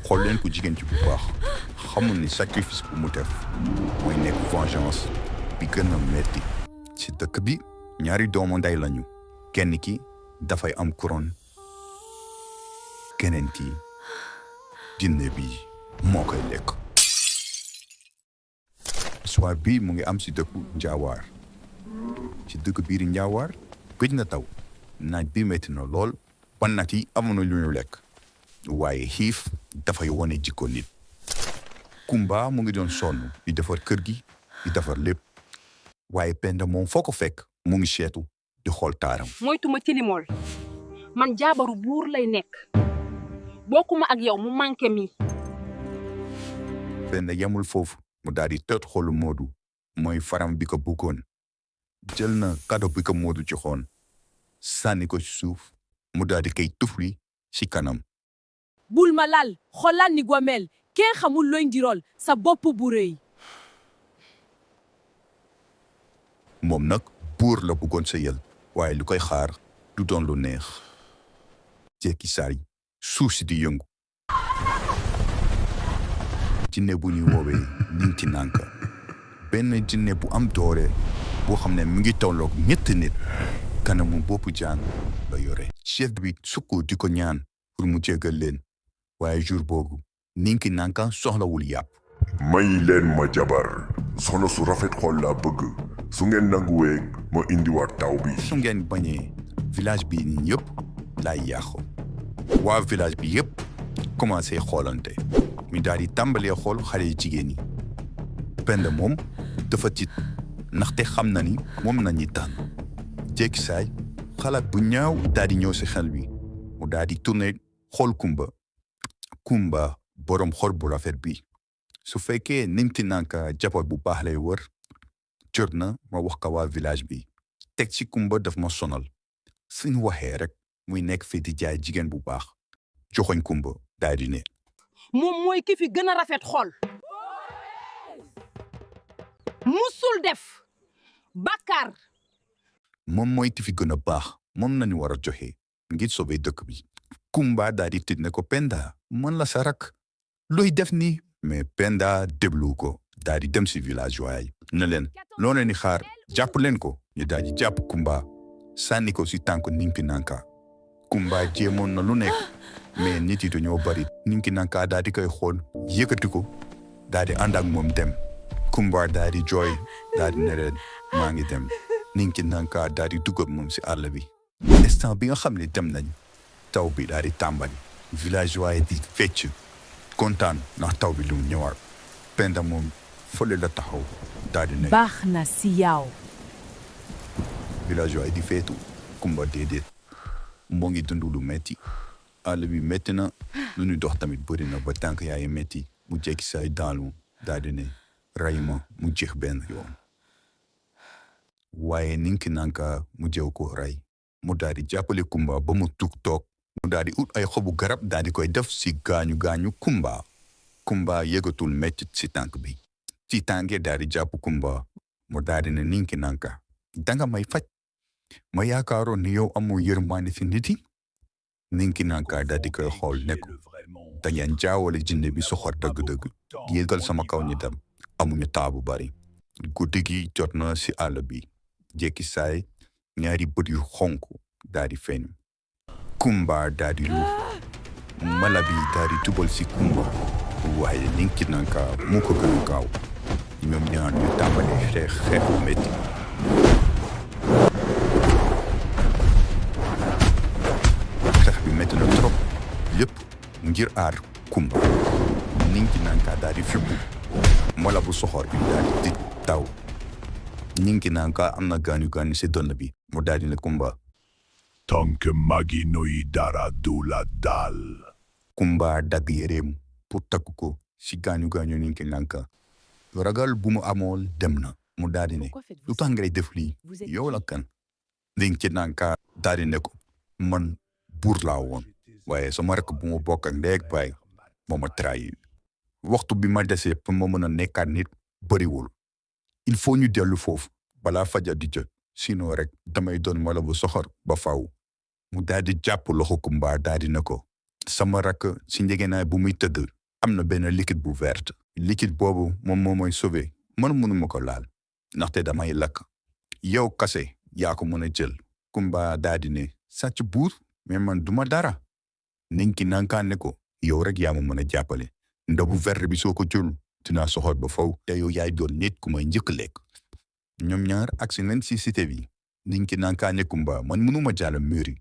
xool leen ko jigéen ci bu baax xamul ni sacrifice bu mu def mooy nekk vengeance bi gën a metti ci dëkk bi. ñaari doomu ndey lañu kenn ki dafay am couronne keneen ki jinne bi moo koy lekk. histoire bi mu ngi am ci dëkku Njaawaar ci dëkk biir Njaawaar gëj na taw naaj bi metti na lool bannat yi amuñu lu ñu lekk waaye xiif dafay wone jikko nit. Kumba mu ngi doon sonn di defar kër gi di defar lépp waaye Penda moom foo ko fekk mu ngi seetu di xool taaram. moytuma ci limool man jaabaru buur lay nekk bokkuma ak yow mu manqué mi. Penda yemul foofu mu daal di tët xolu Moodu mooy faram bi ko bëggoon jël na kado bi ko Moodu joxoon sànni ko ci suuf mu daal di koy tufli ci kanam. bul ma lal xoolal ni Gwamel kenn xamul looy ndirol sa bopp bu rëy. moom nag buur la bëggoon sa yel waaye lu koy xaar du doon lu neex. jekki saay suuf si di yëngu. jinne bu ñuy woowee ninki nanka benn jinne bu am doole boo xam ne mu ngi tolloog ñetti nit kanamu boppu jaan la yore. chef bi sukk di ko ñaan pour mu jéggal leen waaye jour boobu ninki nanka soxlawul yàpp. may leen ma jabar soxna su rafet xol laa bëgg su ngeen nanguwee ma indiwaat taw bi. su ngeen bañee village bi nii yëpp laay yàqu. waa village bi yëpp commencé xoolante mi daal di tàmbalee xool xale yu jigéen yi. Penda moom dafa tiit ndaxte xam na ni moom nañu tànn. jékki saay xalaat bu ñaaw daal di ñëw si xel bi mu daal di tourné xool Kumba borom xol bu rafet bi. su fekkee ninti nanka jaboot bu baax lay wër jot na ma wax ko waa village bi teg ci Kumba daf ma sonal suñu waxee rek muy nekk fi di jaay jigéen bu baax joxoñ Kumba daal di ne. moom mooy ki fi gën a rafet xol musul def bàkkaar. moom mooy ki fi gën a baax moom nañu war a joxe ngir sauver dëkk bi. Kumba daal di tiit ne ko Penda man la sa rak looy def nii. mais Penda déglu ko daal di dem si villageois yi ne leen loo leen di xaar jàpp leen ko ñu daal di jàpp Kumba sànni ko si tànk ninki nanka. Kumba jéemoon na lu nekk mais nit yi dañoo bari ninki nanka daal di koy xool yëkkati ko daal di ànd ak moom dem. Kumba daal di jooy daal di ne leen maa ngi dem ninki nanka daal di dugg ak moom si àll bi. instant bi nga xam ne dem nañ taw bi daal di tàmbali villageois yi di fecc kontaan ndax taw bi lu mu ñëwaat. Penda moom fële la taxaw daal di ne. baax na si yow. villageois yi di feetu Kumba déedéet moo ngi dund lu metti àll bi metti na lu ñu dox tamit bëri na ba tànk yaay metti mu jekki say daalu daal di ne ray ma mu jeex benn yoon. waaye ninki nanka mu jëw ko ray mu daal di jàppale Kumba ba mu tug toog mu daal di ut ay xobu garab daal di koy def si gaañu Kumba. Kumba yëgatul metti si tànk bi ci tànge daal di jàpp Kumba mu daal di ne ninki nanka danga may faj ma yaakaaroon ni yow amoo yërmande si nit yi. ninki nanka daal di koy xool ne ko da ngeen jaawale jinne bi soxor dëgg-dëgg yéegal sama kaw ñi dem amuñu taabu bari. guddi gi jot na si àll bi jékki saay ñaari bët yu xonk daal di feeñ. Kumba daal di luuf mala bi daal di tubal si Kumba waaye ninki nanka mu ko gën a gaaw ñoom ñaar ñu tàmbalee xeex bu métti. xeex bi métti na trop lépp ngir aar Kumba. ninki nanka daal di fippu mala bu soxor bi daal di taw. ninki nanka am na gaañu si dënn bi mu daal di ne Kumba. tant que magi noyi dara du la dal. Kumba dagg yéreem pour takk ko si gaañu ninki nanka. ragal bu mu amool dem na mu daal di ne lu tax ngay def lii yow la kan. ninki nanka daal di ne ko man buur laa woon waaye sama rakk bu ma bokk ak ndey ak baay moo ma trahir. waxtu bi ma desee pour ma mën a nekkaat nit bëriwul. il faut ñu dellu foofu balaa fajar di jot sinon rek damay doon mala bu soxor ba faw. mu daal di jàpp loxo Kumba daal di ne ko sama rakk si njëgënaay bu muy tëdd am na benn liquide bu verte liquide boobu moom moo mooy sauvé man mënuma ko laal ndaxte damay lakk yow kase yaa ko mën a jël. Kumba daal di ne sàcc buur mais man duma dara. Ninki nankaan ne ko yow rek yaa ma mën a jàppale ndabu verte bi soo ko jël dinaa soxor ba faw te yow yaay doon nit ku may njëkk lekk. ñoom ñaar agsi nañ si cité bi. Ninki nankaan ne Kumba man mënuma jàll mur yi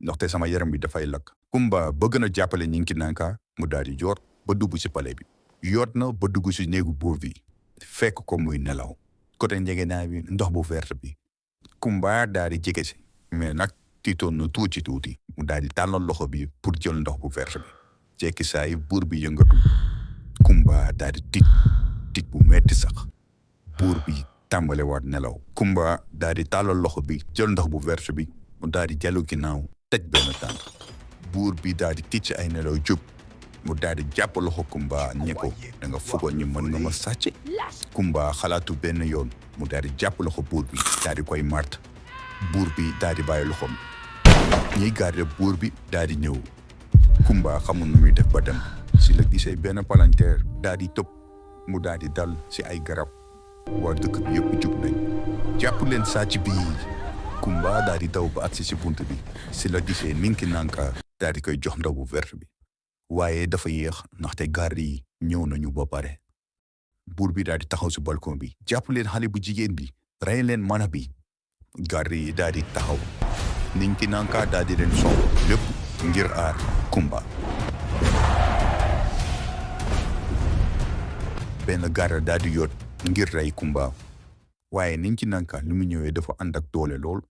ndaxte sama yaram bi dafay lakk. Kumba bëgg na jàppale Ninki nanka mu daal di joor ba dugg si palais bi. yoot na ba dugg si néegu buur bi fekk ko muy nelaw côté njegenaay bi ndox bu verte bi. Kumba daal di jege si mais nag tiitoon na tuuti mu daal di tàllal loxo bi pour jël ndox bu verte bi. jekki saay buur bi yëngatu. Kumba daal di tiit bu metti sax. buur bi tàmbale waat nelaw. Kumba daal di tàllal loxo bi jël ndox bu verte bi mu daal di dellu ginnaaw teg benn tànk. buur bi daal di tiit ci ay nelaw jóg mu daal di jàpp loxo Kumba ne ko da nga fogoon ñu mën nga ma sàcc. Kumba xalaatu benn yoon mu daal di jàpp loxo buur bi daal di koy mart. buur bi daal di bàyyi loxoom. ñiy garde buur bi daal di ñëw. Kumba xamul nu muy def ba dem si la gisee benn palanteer daal di tëb mu daal di dal si ay garab. waa dëkk bi yëpp jug nañ jàpp leen sàcc bi. Kumba daal di daw ba agsi si bunt bi si la gisee Ninki nanka daal di koy jox ndaw bu verte bi. waaye dafa yéex ndaxte garde yi ñëw nañu ba pare. buur bi daal di taxaw si balcon bi jàpp leen xale bu jigéen bi rey leen mana bi. garde yi daal di taxaw. Ninki nanka daal di leen song lépp ngir aar Kumba. benn garde daal di yoot ngir rey Kumba waaye Ninki nanka li mu ñëwee dafa ànd ak doole lool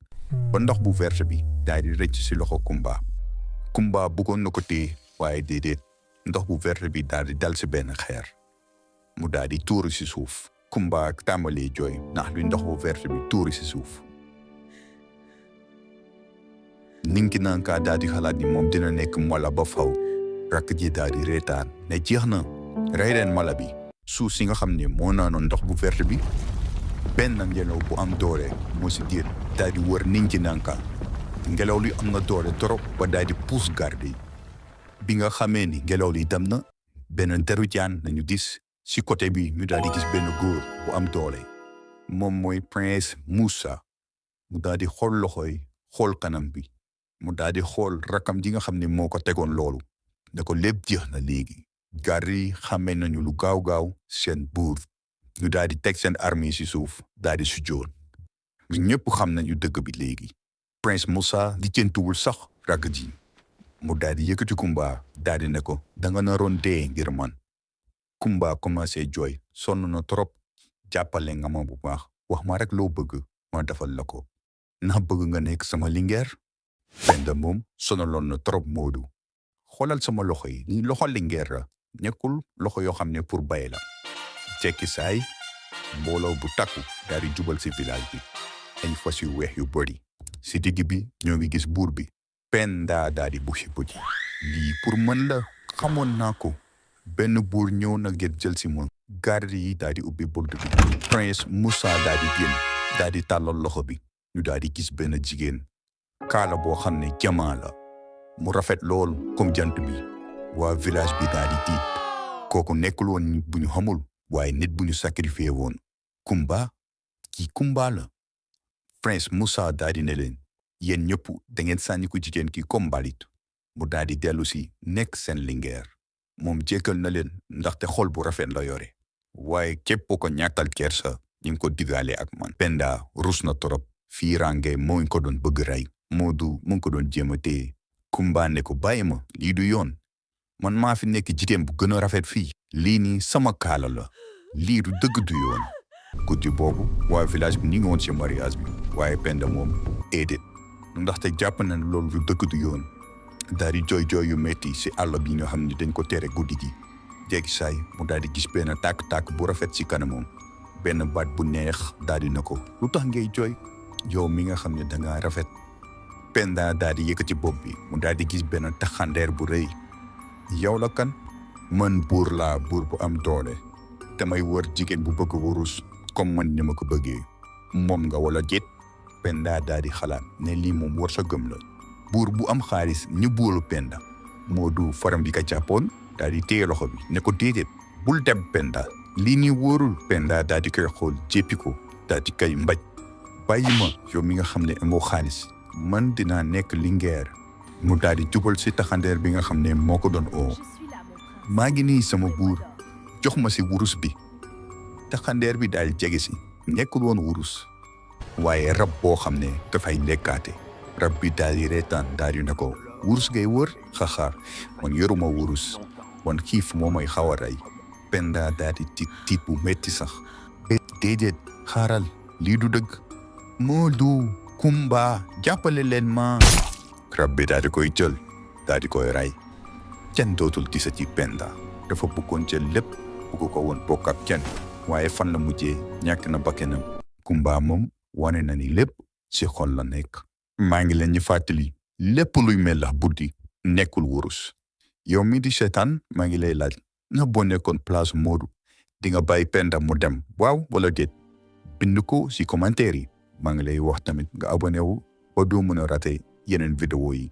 ba ndox bu verte bi daal di rëcc si loxo Kumba. Kumba bëggoon na ko téye waaye déedéet ndox bu verte bi daal di dal si benn xeer mu daal di tuuru si suuf. Kumba tàmbalee jooy ndax li ndox bu verte bi tuuru si suuf. Ninki nanka daal di xalaat ni moom dina nekk mala ba faw. rakk ji daal di reetaan ne jeex na rey leen mala bi. suuf si nga xam ne moo naanoon ndox bu verte bi benn ngelaw bu am doole moo si diir daal di wër Ninki nanka. ngelaw li am na doole trop ba daal di puus garde yi. bi nga xamee ni ngelaw li dem na benn deru jaan nañu gis si côté bi ñu daal di gis benn góor bu am doole. moom mooy prince Moussa. mu daal di xool loxo yi xool kanam bi. mu daal di xool rakam ji nga xam ne moo ko tegoon loolu. ne ko lépp jeex na léegi. garde yi xamee nañu lu gaaw seen buur. ñu daal di teg seen armée si suuf daal di sujjoon. ñëpp xam nañu dëgg bi léegi. prince Moussa di jëntuwul sax rakk ji. mu daal di yëkkati Kumba daal di ne ko da nga naroon dee ngir man. Kumba commencé jooy sonn na trop. jàppale nga ma bu baax wax ma rek loo bëgg ma defal la ko. ndax bëgg nga nekk sama lingeer. Penda moom sonaloon na trop Moodu. xoolal sama loxo yi ni loxo lingeer la nekkul loxo yoo xam ne pour bay la. jekki saay mbooloo bu takku daal di jubal si village bi. ay fas yu weex yu bëri. si digg bi ñoo ngi gis buur bi. Penda daal di buxi lii pour mën la xamoon naa ko. benn buur ñëw na ngir jël si ma. garde yi daal di ubbi bunt bi. prince Moussa daal di génn daal di tàllal loxo bi. ñu daal di gis benn jigéen. kaala boo xam ne jamaa la. mu rafet lool comme jant bi. waa village bi daal di tiit. kooku nekkul woon nit bu ñu xamul. waaye nit bu ñu sacrifié woon. Kumba kii Kumba la. prince Moussa daal di ne leen. yéen ñëpp da ngeen sànni ko jigéen ki comme mbalit. mu daal di dellu si nekk seen lingeer. moom jéggal na leen ndaxte xol bu rafet la yore. waaye képp ko ñàkkal kersa ñu ngi ko digaale ak man. Penda rus na torop. fii range moo ngi ko doon bëgg rey. Moodu mu ngi ko doon jéem a téye. Kumba ne ko bàyyi ma lii du yoon. man maa fi nekk jigéen bu gën a rafet fii. lii nii sama kaala la. lii du dëgg du yoon. guddi boobu waa village bi ni ngi woon ci mariage bi. waaye Penda moom éedéet. ndaxte jàpp na ne loolu du dëgg du yoon. daal di jooy yu metti ci àll bi nga xam ne dañ ko tere guddi gi. jekki saay mu daal di gis benn tàkk-tàkk bu rafet ci kanamam. benn baat bu neex daal di na ko lu tax ngay jooy. yow mi nga xam ne dangaa rafet. Penda daal di yëkkati bopp bi mu daal di gis benn taxandeer bu rëy. yow la kan. man buur laa buur bu am doole. damay wër jigéen bu bëgg wurus comme man ni ma ko bëggee. moom nga wala déet. Penda daal di xalaat ne lii moom war sa gëm la. buur bu am xaalis ñu buuru Penda. Moodu faram bi ka jàppoon daal di téye loxo bi ne ko déedéet bul dem Penda lii nii wóorul. Penda daal di koy xool jéppi ko daal di koy mbaj bàyyi ma yow mi nga xam ne amoo xaalis man dinaa nekk lingeer. mu daal di jubal si taxandeer bi nga xam ne moo ko doon oo maa ngi nii sama buur jox ma si wurus bi. taxandeer bi daal jege si nekkul woon wurus waaye rab boo xam ne dafay lekkaate. rab bi daal di reetaan daal di ne ko wurus ngay wër xaxaar man yoruma wurus man xiif moo may xaw a rey. Penda daal di tiit bu metti sax. déedéet xaaral lii du dëgg. Moodu Kumba jàppale leen ma. rab bi daal di koy jël daal di koy rey. kenn dootul gisa ci Penda dafa bëggoon jël lépp bëgg ko woon bokk ak kenn waaye fan la mujjee ñàkk na bakkanam. Kumba moom wane na ni lépp ci xol la nekk. maa ngi leen ñu fàttali lépp luy melax buddi nekkul wurus. yow mi di seetaan maa ngi lay laaj nga boo nekkoon place Moodu di nga bàyyi Penda mu dem waaw wala déet bind ko ci commentaire yi. maa ngi lay wax tamit nga abonné wu ba doo mën a raté yeneen vidéo yi.